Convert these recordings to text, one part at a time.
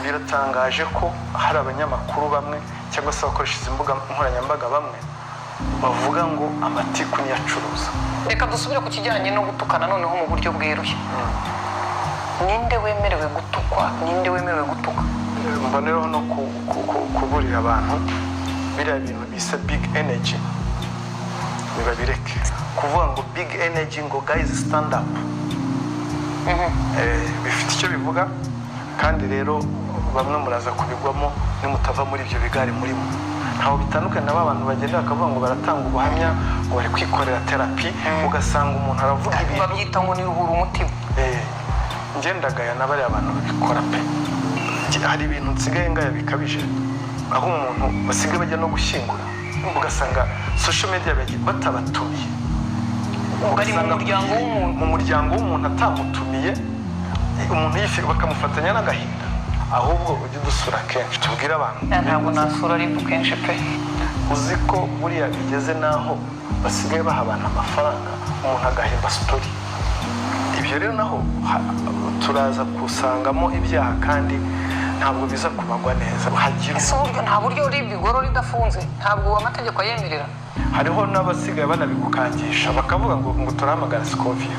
Biratangaje ko hari abanyamakuru bamwe cyangwa se abakoresha izi mbuga nkoranyambaga bamwe bavuga ngo amatiku niyo acuruza. Reka dusubire ku kijyanye no gutukana noneho mu buryo bweruye. Ninde wemerewe gutukwa? Ninde wemerewe gutuka? Mbonereho no kuburira abantu biriya bintu bise big energy, ntibabireke kuvuga ngo big energy, ngo guys, stand up. Bifite icyo bivuga. Kandi rero bamwe muraza kubigwamo nimutava muri ibyo bigare murimo. Ntaho bitandukanye na ba bantu bagenda bakavuga ngo baratanga ubuhamya, ngo bari kwikorera therapy, ugasanga umuntu aravuga ibintu. Babyita ngo ni ruhura umutima. Ngendagaya na bariya bantu babikora pe. Hari ibintu nsigaye ngaya bikabije, aho umuntu basigaye bajya no gushyingura, ugasanga social media batabatumiye. Bari mu Ugasanga muryango w'umuntu. Mu muryango w'umuntu atamutumiye, umuntu yifi bakamufatanya n'agahinda. Ahubwo ujye udusura kenshi, tubwire abantu. Ntabwo nasura RIB kenshi pe. Uzi ko buriya bigeze n'aho basigaye baha abantu amafaranga, umuntu agahemba story? Ibyo rero naho turaza gusangamo ibyaha, kandi ntabwo biza kubagwa neza hagira. Ese uburyo, nta buryo RIB igorora idafunze? Ntabwo amategeko ayemerera. Hariho n'abasigaye banabigukangisha, bakavuga ngo turahamagara Scovia,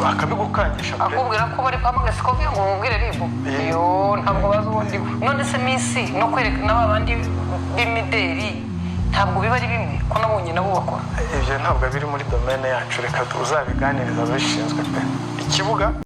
bakabigukangisha pe. Akubwira ko bari guhamagara Scovia ngo mubwire RIB. Yeah. Yo, ntabwo bazi ubundi. None se miss, no kwereka n'aba bandi b'imideri, ntabwo biba ari bimwe, ko nabonye nabo bakora? Ibyo ntabwo biri muri domaine yacu, reka uzabiganiriza ababishinzwe pe. Ikibuga.